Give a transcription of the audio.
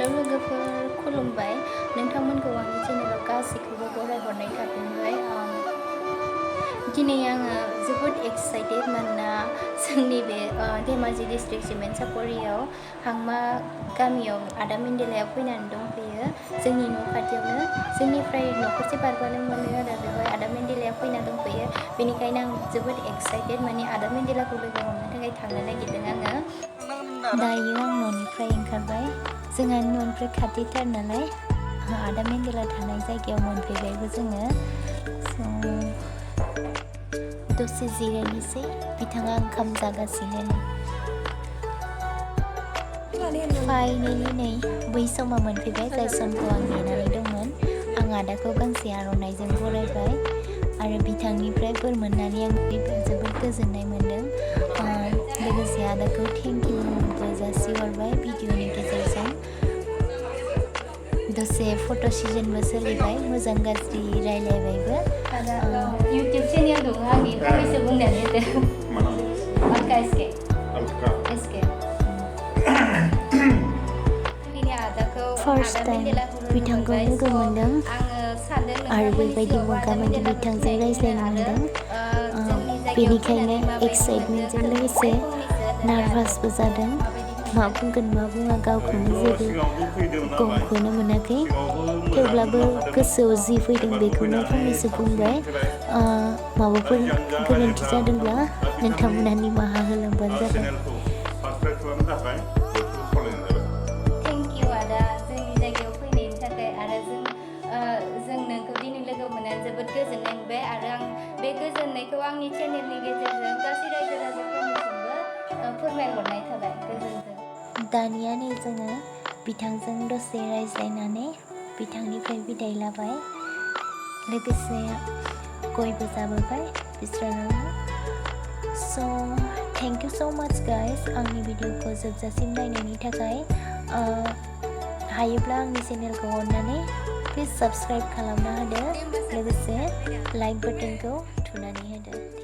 hello लोगोफोर खुलुमबाय नोंथांमोनखौ आंनि चेनेलाव गासैखौबो बरायहरनाय थाबाय दिनै आङो जोबोद एक्साइटेड मानोना जोंनि बे धेमाजि डिस्ट्रिक्ट सिमेन्ट-सापरियाव हांमा गामियाव आदा मेन्डेलाया फैनानै दंफैयो जोंनि न' खाथियावनो जोंनिफ्राय न'खरसे बारबानो मोनो आरो बेवहाय आदा मेन्डेलाया फैना दंफैयो बेनिखायनो आं जोबोद एक्साइटेड माने आदा मेन्डेलाखौ लोगो हमनो थाखाय थांनो नागिरदों आङो दायो आं न'निफ्राय ओंखारबाय जोंहा न'निफ्राय खाथिथार नालाय आदा मेन्डेला थानाय जायगायाव मोनफैबायबो जोङो दसे जिरायनोसै बिथाङा ओंखाम जागासिनो फाइनेलि नै बै समा मोनफैबाय जाय समखौ आं नेनानै दंमोन आं आदाखौ गांसे आर'नाइजों बरायबाय आरो बिथांनिफ्राय बोर मोननानै आं जोबोद गोजोननाय मोन्दों लोगोसे आदाखौ थेंक इउबो जासिहरबाय भिडिअनि गेजेरजों दसे फट' सिजनबो सोलिबाय मोजां गाज्रि रायलायबायबो इउटिउब चेनेल दङ आंनि फंनैसो बुंनानै होदो अलका एसके फार्स्ट टाइम बिथांखौ लोगो मोन्दों आरो बेबायदि मोगा-मोगि बिथांजों रायज्लायनो मोन्दों बेनिखायनो एक्साइटमेन्टजों लोगोसे नार्भासबो जादों मा बुंगोन मा बुङा गावखौनो जेबो गमखौनो मोनाखै थेवब्लाबो गोसोआव जि फैदों बेखौनो फंनैसो बुंबाय माबाफोर गोरोन्थि जादोंब्ला नोंथांमोना निमाहा होलांबानो जाबाय थेंक इउ आदा जोंनि जायगायाव फैनायनि थाखाय आरो जों नोंखौ दिनै लोगो मोननानै जोबोद गोजोननाय मोनबाय आरो आं बे गोजोननायखौ आंनि चेनेलनि गेजेरजों गासै रायजो राजाफोरनिसिमबो फोरमायहरनाय थाबाय गोजोनथों दानिया नै जोङो बिथांजों दसे रायज्लायनानै बिथांनिफ्राय बिदाय लाबाय लोगोसे गयबो जाबोबाय बिस्रानावनो स' थेंक इउ स' माच गाइस आंनि भिडिअखौ जोबजासिम नायनायनि थाखाय हायोब्ला आंनि चेनेलखौ अननानै प्लिज साबस्क्राइब खालामना होदो लोगोसे लाइक बाटोनखौ थुनानै होदो